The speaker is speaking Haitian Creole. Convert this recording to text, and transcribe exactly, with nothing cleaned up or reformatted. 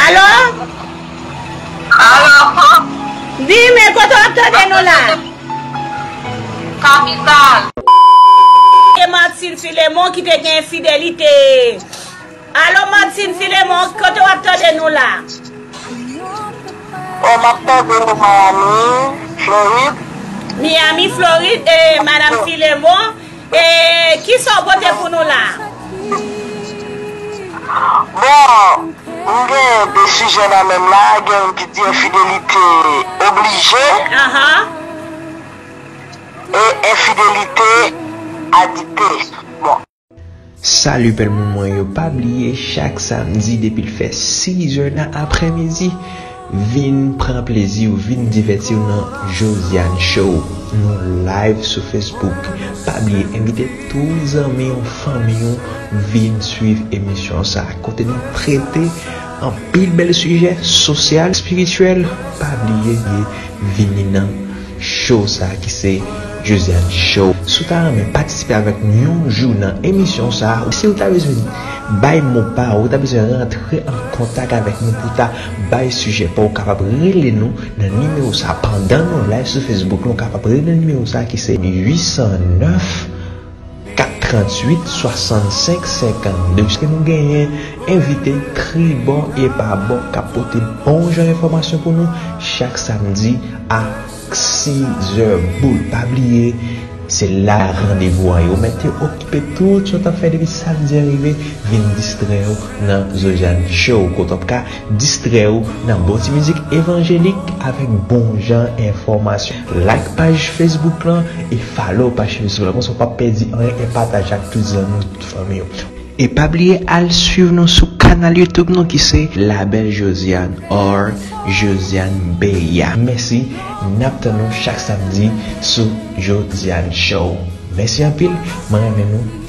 Alo? Alo? Di men, kote w ap tande nou la? Kapital. E Martine Filemon ki te gen enfidelite. Alo, Martine Filemon, kote w ap tande nou la? Oh, m ap tande nou Miami, Florid. Miami, Florid, e Madam Filemon, e kisa w pote pou nou la? Bon, m gen de sijè nan menm la, gen youn ki di enfidelite oblije Aha. e enfidelite adikte. Bon. Salut bèl moun mwen yo, pa bliye chak samdi depi l fè sizè nan aprèmidi, vin pran plezi w, vin divèti w nan Josiane Show. Nou live sou Facebook. Pa bliye envite tout zanmi w, fanmi w, vin swiv emisyon sa a kote nou trete anpil bèl sijè sosyal, espirityèl. Pa bliye vini nan show sa a ki se Josiane Show. Si w ta renmen patisipe avèk nou yon jou nan emisyon sa a, si w ta bezwen bay mo pa w, ou ta bezwen rantre an kontak avèk nou pou w ta bay sijè pa w, ou kapab rele nou nan nimewo sa a. Pandan nou live sou Facebook la, ou kapab rele nimewo sa a ki se uit san nèf, kat tranntuit, swasannsenk, senkannde. Ke nou genyen envite tribò e pa bò k ap pote bon jan enfòmasyon pou nou chak samdi a sizè boul. Pa bliye, se la randevou an ye. Ou mèt okipe tout sa w t ap fè depi samdi an rive, vin distrè w nan Josiane Show, kote w ap ka distrè w nan bon ti mizik evanjelik avèk bon jan enfòmasyon. Like paj Facebook lan e follow paj Facebook lan, konsa w p ap pèdi anyen, e pataje ak tout zanmi w, tout fanmi w. E pa bliye al swiv nou sou kanal YouTube nou ki se La Belle Josiane or Josiane Beya. Mèsi, n ap tann nou chak samdi sou Josiane Show. Mèsi anpil, mwen renmen nou.